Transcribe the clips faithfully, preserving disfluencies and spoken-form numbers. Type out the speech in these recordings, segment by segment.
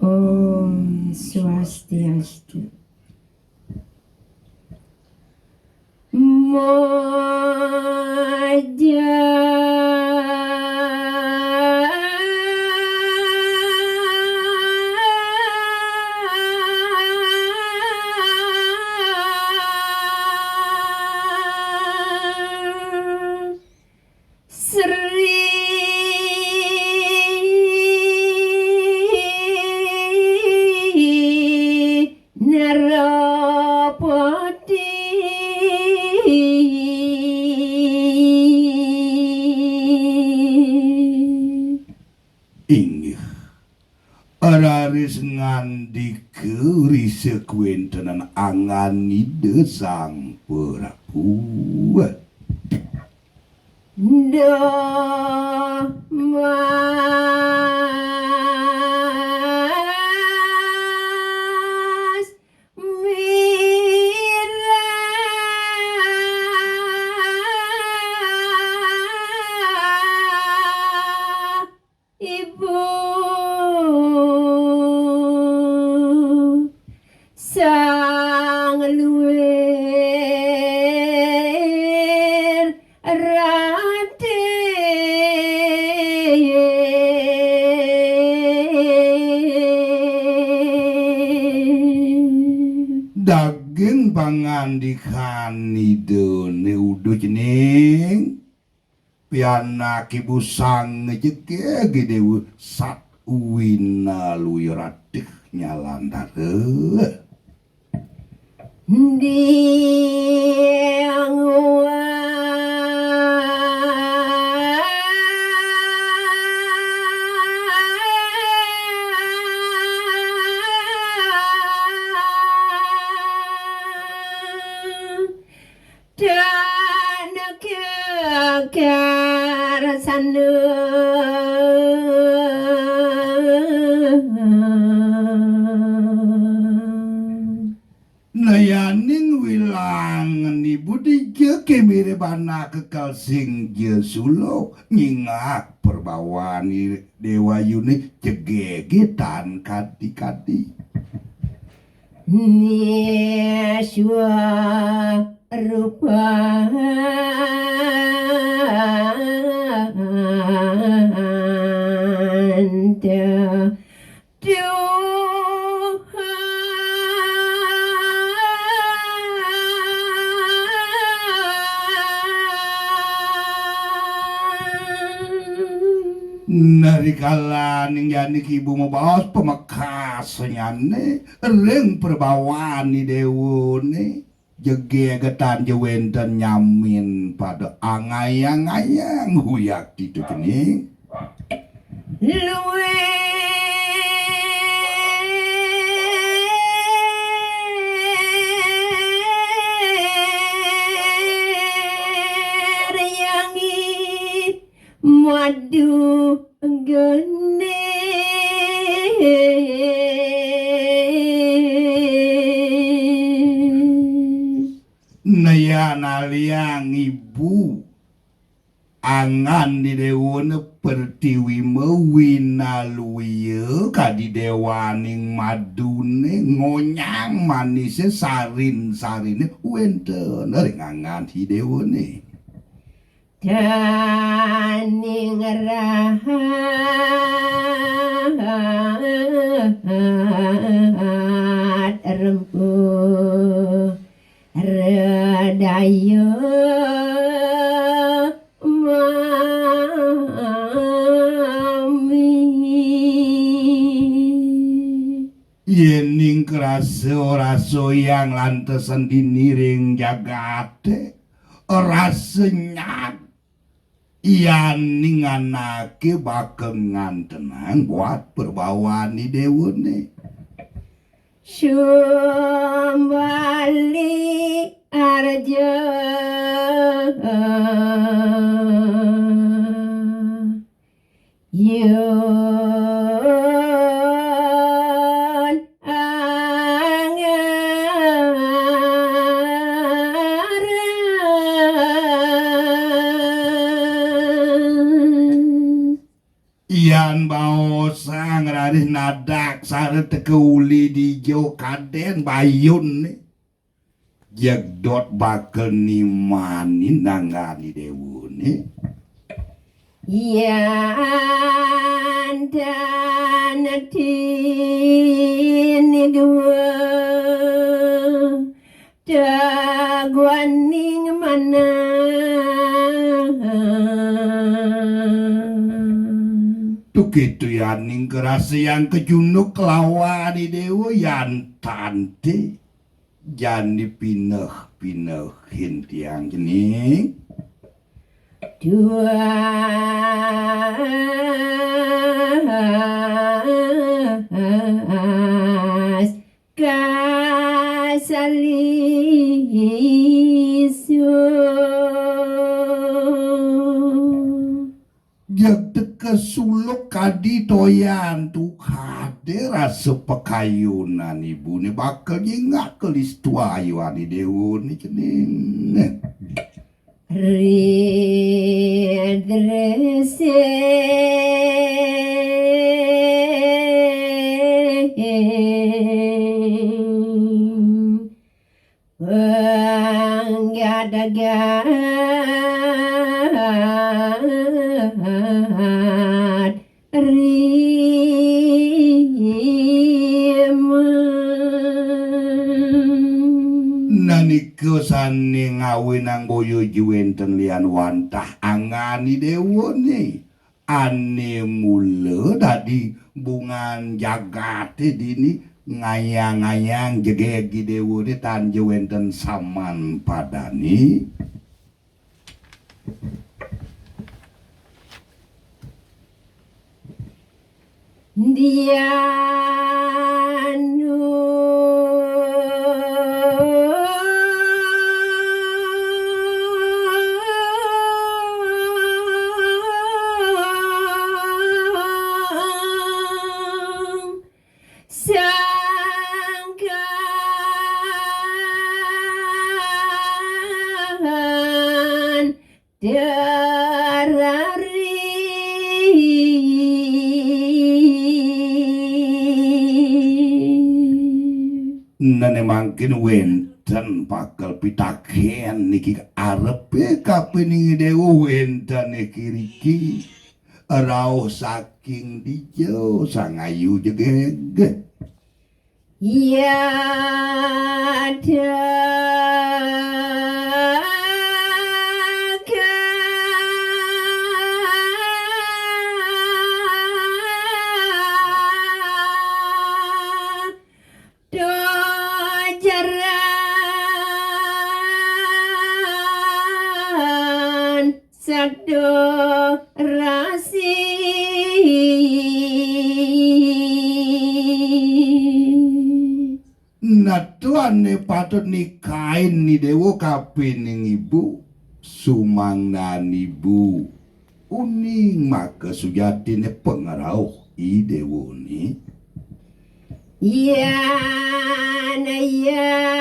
Om Swastiastu. Maja Sri Narapati. Inggih. Raris ngandika risa kawéntenan angganida Sang Prabu. Duh mas mirah ibu sang luwir rati. Daging pangandikan Ida né uduh cening. Pianak ibu sang jegég déwa sat wina luya ratih nyalandara. Diang Tanah kegar sana. Nayaning wilangan ibu dija kémiré bana kekal sing ja suluk nyingak perbawan i-, déwa yuné jegégé tan kadi-kadi. Niswa rupa anta Tuhan. Narikala ning janik ibu mabaos pamekasnyané ring perbawan i déwané, jegégetan ja wénten nyamin pada angayang-ayang huyakti tu cening. Luwir yangi madu geni. Nayan aliang ibu anggan di déwané pertiwi mawinaluya kadi déwaning maduné ngonyang manisé sarin-sariné wénten ring anggan i déwané. Daning rahat rempuh redaya mami. Yéning krasa rasa yang lantesan dini ring jagaté, rasa nyat yaning anaké bakal ngantenang buat perbawan i déwané. Sumbali arja yun angar. Yan baosang raris Daksara teka uli dija kadén bayunné. Jeg dot bakal nimanin anggané déwané. Yan tan tini gua taguaning manah. Tukitu yaning kerasayang kejunuk kelawan Idéwa yan tanté. Jani pineh-pinehin tiang cening. Tuas kasalisu. Jeg teka suluk kadi toyan tukadé rasa pakayunan ibuné bakal nyingak kalistuayuan Idéwané cening. Ridresing panggadagat riman. Nanika sané ngawinang boya ja wénten lian wantah anggan Idéwané. Ané mula dadi bungan jagaté dini ngayang-ngayang jegég Idéwané tan ja wénten saman padané. Dianu sangkan terari. Néné mangkin wénten pakel pitakén niki arepé kapining Idéwa wénten niki riki. Rauh saking dija Sang Ayu Jegég. Yadagah dojaran sadorasi. Nah, tuané patut nikain Idéwa kapining ibu, sumangdan ibu. Uning maka sujatiné pangrauh Idéwané. Yan yang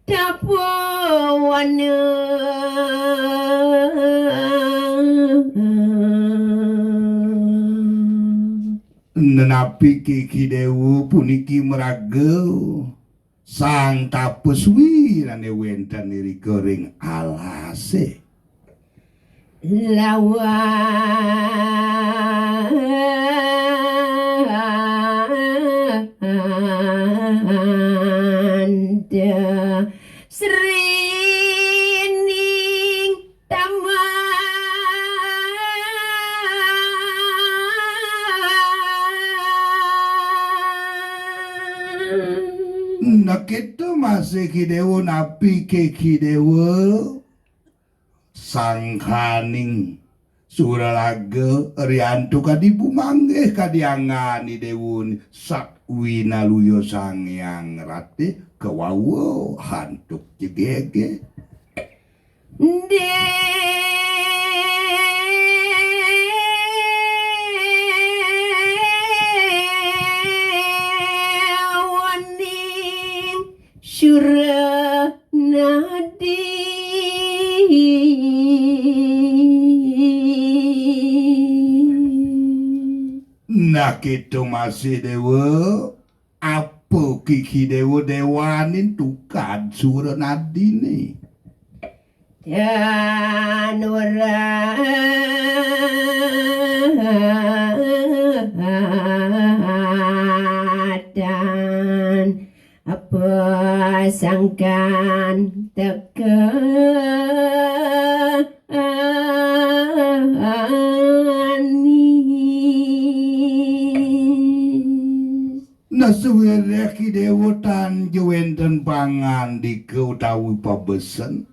tapawana. Nenapi Kiki Déwa puniki maraga Sang Tapaswi ané wénten irika ring alasé. Lawanda srining taman. Nah, kéto masih Kiki Déwa, napi ké Kiki Déwa? Sangkaning suralaga riantuk kadi bumanggih kadi anggan Idéwané sat winaluya Sang Hyang Ratih kawawa antuk jegégé. Déwaning sura Nadi. Nah, kéto masih, Déwa. Apa kiki Déwa déwanin tukad sura nadiné? Dan weradan apa sangkan teka anis. Nah, sawiréh Ki Déwa tan ja wénten pangandika utawi pabesen,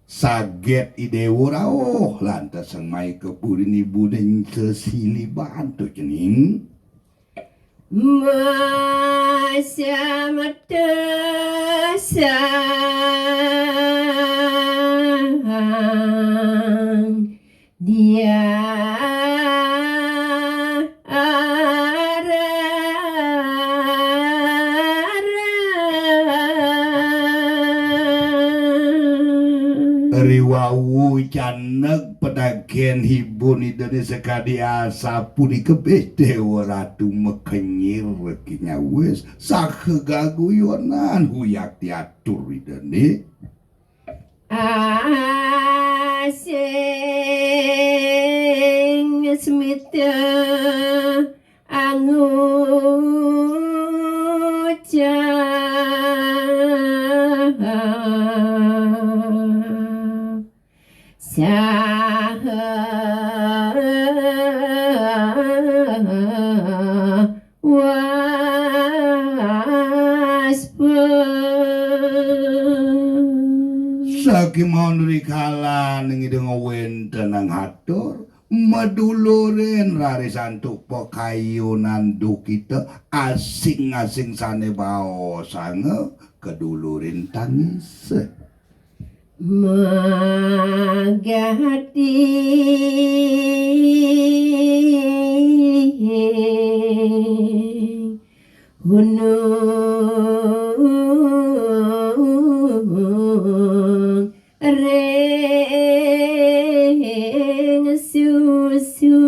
saget I Déwa rauh lantas sang maika puriné ibuné sesiliban to cening. Masa mata sang dia arah. Riwau caneg pedagén hibun Idané sakadi asapunika, béh Déwa Ratu makenyir kinyawis saha gaguyonan huyak tiatur Idané. Asing smita angucap saha waspa. Sakémaon rikalaning Ida ngwéntenang atur, madulurin raris antuk pakayunan duhkita, asing-asing sané baosanga kadulurin tangis. Magati hunung ring susu.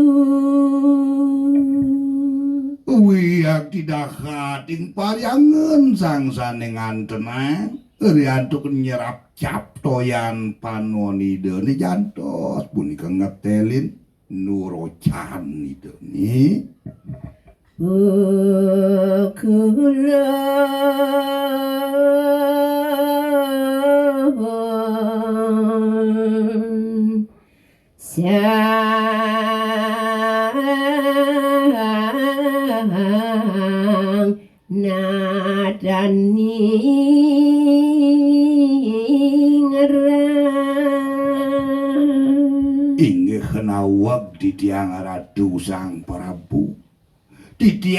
Wiakti dahating paryangen sang sané ngantenang, riantuk nyerap cap toyan panuan Idané jantos punika ngetélin nurocan Idané. Pukula sang nadaning rang. Inggih naweg titiang Ratu Sang Prabu. Titiang